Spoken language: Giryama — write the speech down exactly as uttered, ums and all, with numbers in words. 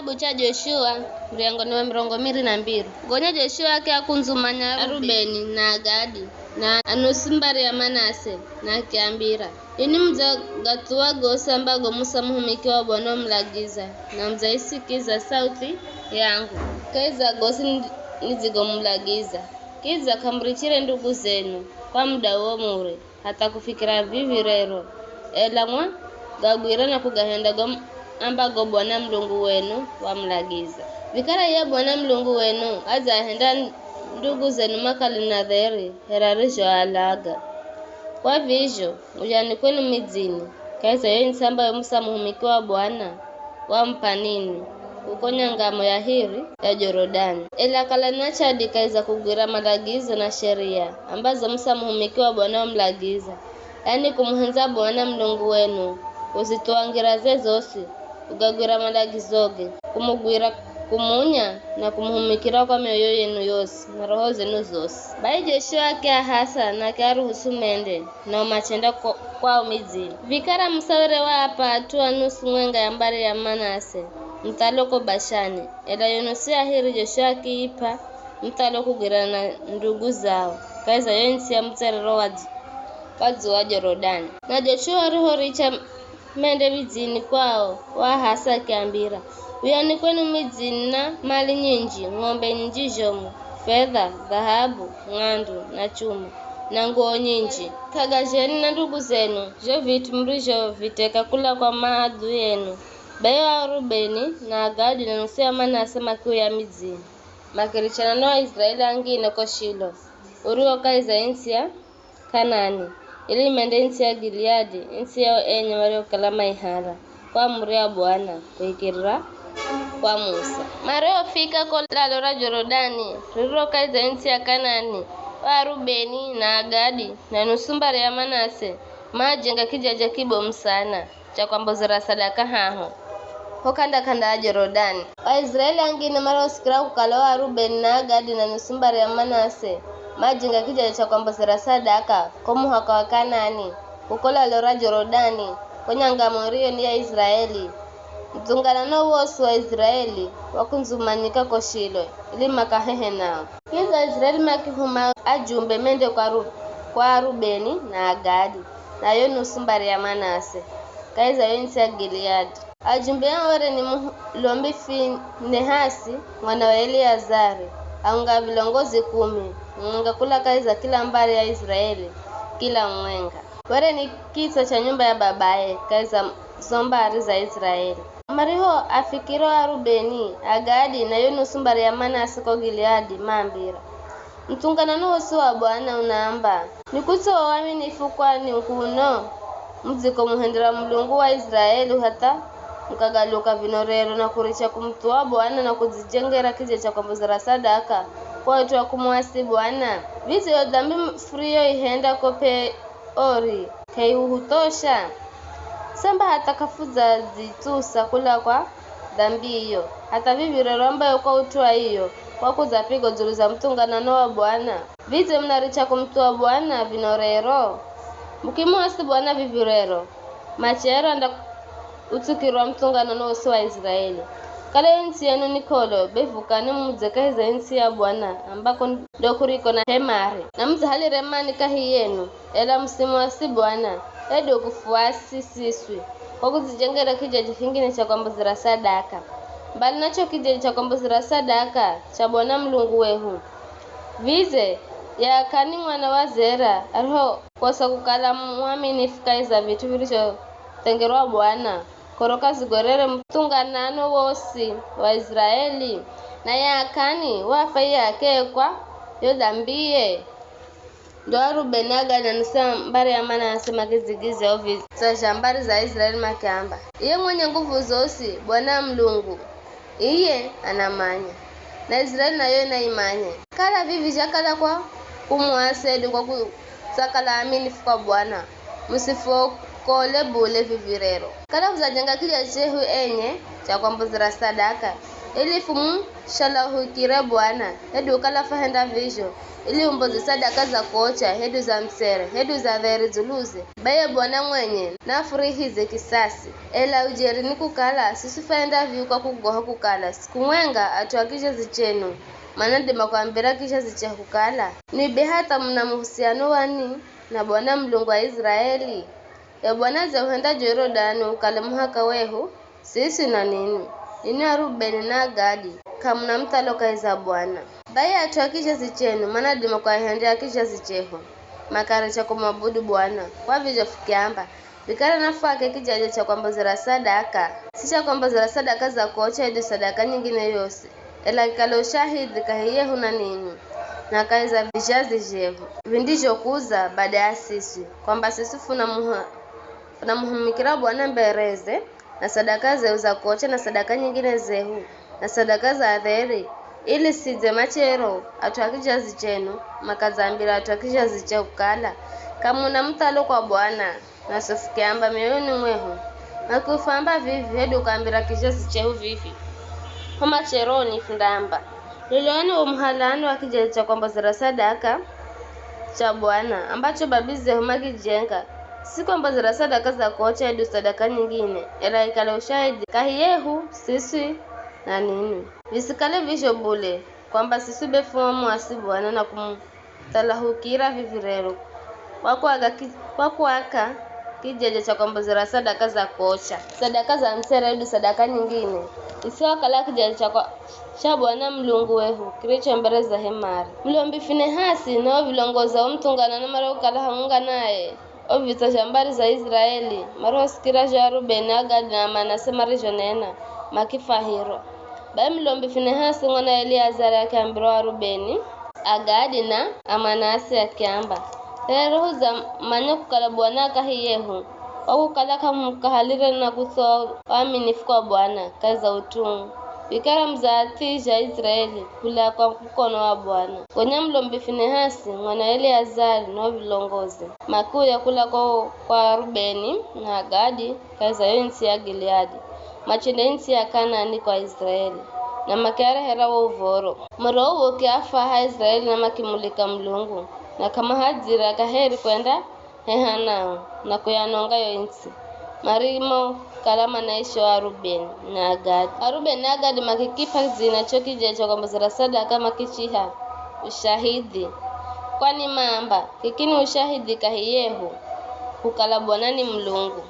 Kitabu cha Joshua, muryango ni wa mirongo miri na mbiri. Gonya Joshua akiakundzumanya Arubeni na Agadi na anusu mbari ya Manase, na akiambira, "Ini mudzagathuwa gosi ambago Musa muhumiki wa Bwana wamulagiza, na mudzaisikiza sauthi yangu kahi za gosi nid- nidzigomulagiza. Kidza k'amurichire ndugu zenu kwa muda uwo mure, hatha kufikira vivi rero, ela mwagagwira na kugahenda go ambago Bwana Mulungu wenu wamulagiza. Vikara iye Bwana Mulungu wenu adzahenda ndugu zenu makale na dheri here arizhoalaga. Kwa vizho, mujani kwenu midzini, kahi za yo ntsi ambayo Musa muhumiki wa Bwana wamup'a ninwi, kuko nyangamo ya hiri ya Jorodani. Ela kalani na chadi kahi za kugwira malagizo na sheria ambazo Musa muhumiki wa Bwana wamulagiza, yaani kumuhendza Bwana Mulungu wenu, kuzithuwa ngira ze zosi, kugagwira malagizoge, kumugwira, kumunya, na kumuhumikira kwa mioyo yenu yosi na roho zenu zosi." Bai Joshua akiahasa na akiaruhusu mende, nao machenda ko- kwao midzini. Vikara Musa were waapa at'u a nusu mwenga ya mbari ya Manase, muthalo ko Bashani, ela yo nusu ya hiri Joshua akiip'a muthalo kugwirana na ndugu zao, kahi za yo ntsi ya mutserero wa dzu- wa dzuwa Jorodani. Na Joshua arihoricha mende midzini kwao, waahasa akiambira, "Wiyani kwenu midzini na mali nyinji, ng'ombe nyinji zhomu, fedha, dhahabu, ng'andu na chuma, na nguwo nyinji. Thagazheni na ndugu zenu zho vit'u murizhoviteka kula kwa maadui enu." Bai o Arubeni na Agadi na nusu ya Manase makiuya midzini, makirichana na o Aiziraeli angine ko Shilo, urio kahi za ntsi ya Kanaani, ili mende ntsi ya Gileadi, ntsi yao enye mariokala maihara kwa amuri ya Bwana kuhikirira kwa Musa. Mariofika ko lalo ra Jorodani ririro kahi za ntsi ya Kanaani, o Arubeni na Agadi na nusu mbari ya Manase maajenga kijaja kibomu sana cha kwambozera sadaka haho, ho k'anda-k'anda ya Jorodani. Aiziraeli angine marihosikira kukala o Arubeni na Agadi na nusu mbari ya Manase maajenga kijaja cha kwambozera sadaka ko muhaka wa Kanaani, kuko lalo ra Jorodani, ko nyangamo iriyo ni ya Iziraeli, muthunganano wosi wa Iziraeli wakundzumanyika ko Shilo, ili makahehe nao. Kidza Aiziraeli makihuma ajumbe mende kwa Ru- kwa Arubeni na Agadi, na yo nusu mbari ya Manase, kahi za yo ntsi ya Gileadi. Ajumbe ao were ni Mulombi Finehasi mwana wa Eleazari, aunga vilongozi kumi, mumwenga kula kahi za kila mbari ya Iziraeli, kila mumwenga. Were ni kitswa cha nyumba ya babaye kahi za zo mbari za Iziraeli. Marihoafikira o Arubeni, Agadi, na yo nusu mbari ya Manase ko Gileadi, maambira, "Muthunganano wosi wa Bwana unaamba, 'Ni kutsowo waminifu kwani kuno? Mudzikomuhendera Mulungu wa Iziraeli hatha mukagaluka vino rero na kuricha kumuthuwa Bwana na kudzijengera kija cha kwambozera sadaka kwa ut'u wa kumuasi Bwana? Vidze yo dhambi furiyoihenda ko Peori k'aihuhuthosha? Samba hatha k'afudzadzitsusa kula kwa dhambi iyo, hatha vivi rero ambayo kwa ut'u wa iyo kwakudza pigo dzulu za muthunganano wa Bwana? Vidze munaricha kumuthuwa Bwana vino rero? Mukimuasi Bwana vivi rero, machero andakutsukirwa muthunganano wosi wa Iziraeli. Kala yo ntsi yenu ni k'olo, be vukani mudze kahi za ntsi ya Bwana, ambako ndo kuriko na hemare, na mudzahalire mani kahi yenu, ela musimuasi Bwana, hedu kufuasi siswi, kwa kudzijengera kijaji kingine cha kwambozera sadaka, mbali na cho kijaji cha kwambozera sadaka cha Bwana Mulungu wehu. Vidze, Yakani mwana wa Zera arihokosa kukala mwaminifu kahi za vit'u virichothengerwa Bwana, koro k'azigwerere muthunganano wosi wa Iziraeli, na Yakani wafa iye h'akeye kwa yo dhambiye. Ndo Arubeni, Agadi na nusu ya mbari ya Manase makidzigidzya ovitsa zha mbari za Iziraeli makiamba, "Iye mwenye nguvu zosi, Bwana Mulungu, iye anamanya, na Iziraeli nayo inaimanye. Kala vivi zhakala kwa kumuasi hedu kwa kutsakala aminifu kwa Bwana, musifokole bule vivi rero. Kala fudzajenga kija chehu enye cha kwambozera sadaka, ili fumu Shalahukire Bwana, hedu ukala fwahenda vizho, ili umboze sadaka za kuocha, hedu za mtsere, hedu za dheri dzuluze. Baye Bwana mwenye, naafurihize kisasi. Ela ujeri ni kukala, siswi fwahenda vii kwa kugoha kukala, siku mwenga at'u a kizhazi chenu, manadima kwambira kizhazi chehu kukala, nwi be hatha muna muhusiano wani na Bwana Mulungu wa Iziraeli? E Bwana dze uhenda Jorodani ukale muhaka wehu, siswi na ninwi, ninwi Arubeni na Agadi, k'amuna muthalo kahi za Bwana. Bai at'u a kizhazi chenu manadima kwahendera kizhazi chehu, makare cha kumwabudu Bwana, kwa vizho fukiamba, vikara nafuake kijaja cha kwambozera sadaka, si cha kwambozera sadaka za kuocha hedu sadaka nyingine yosi, ela kikale ushahidhi kahi yehu na ninwi, na kahi za vizhazi zhehu, vindizhokuza bada ya siswi, kwamba siswi funa muha-, funamuhumikira Bwana mbereze, na sadaka zehu za kuocha na sadaka nyingine zehu, na sadaka za dheri, ili sidze machero at'u a kizhazi chenu, makadzambira at'u a kizhazi chehu kukala, k'amuna muthalo kwa Bwana, naswi fukiamba mioyoni mwehu, makifwamba vivi hedu ukaambira kizhazi chehu vivi, ho macheroni fundaamba, lolani wo muhalani wa kijaja cha kwambozera sadaka cha Bwana, ambacho babizehu makijenga, si kwambozera sadaka za kuocha hedu sadaka nyingine, ela ikale ushahidhi kahi yehu siswi na ninwi. Visikale vizho bule, kwamba siswi be funamuasi Bwana na kumuthalahukira vivi rero, kwa kuaka ki-, kwa kuaka kijaja cha kwambozera sadaka za kuocha, sadaka za mtsere hedu sadaka nyingine, isiwakala kijaja cha kwa-, cha Bwana Mulungu wehu kiricho mbere za hemari. Mulombi Finehasi na o vilongozi a o muthunganano mariokala hamwenga naye, o vitswa zha mbari za Iziraeli, marihosikira zho Arubeni, Agadi na Amanase marizhonena, makifwahirwa. Bai Mulombi Finehasi mwana wa Eliazari akiambira o Arubeni, Agadi na Amanase akiamba, Rere roho za manya kukala Bwana a kahi yehu, kwa kukala k'amukahalire na kuthuwa uaminifu kwa Bwana kahi za utungu. Vikara mudzaathizha Iziraeli kula kwa mukono wa Bwana. Gonya Mulombi Finehasi mwana wa Eliazari na o vilongozi makiuya kula kwa, kwa Arubeni na Agadi kahi za yo ntsi ya Gileadi, machende ntsi ya Kanani kwa Iziraeli, na makiarehera wo uvoro. Moro uwo ukiafwaha Aiziraeli na makimulika Mulungu, na k'amahadzira kaheri kwenda heha nao, na kuyanonga yo ntsi, marimokala manaishi o Arubeni na Agadi. Arubeni na Agadi makikip'a dzina cho kijaja cha kwambozera sadaka makichiha ushahidhi, kwani maamba, kiki ni ushahidhi kahi yehu, kukala Bwana ni Mulungu.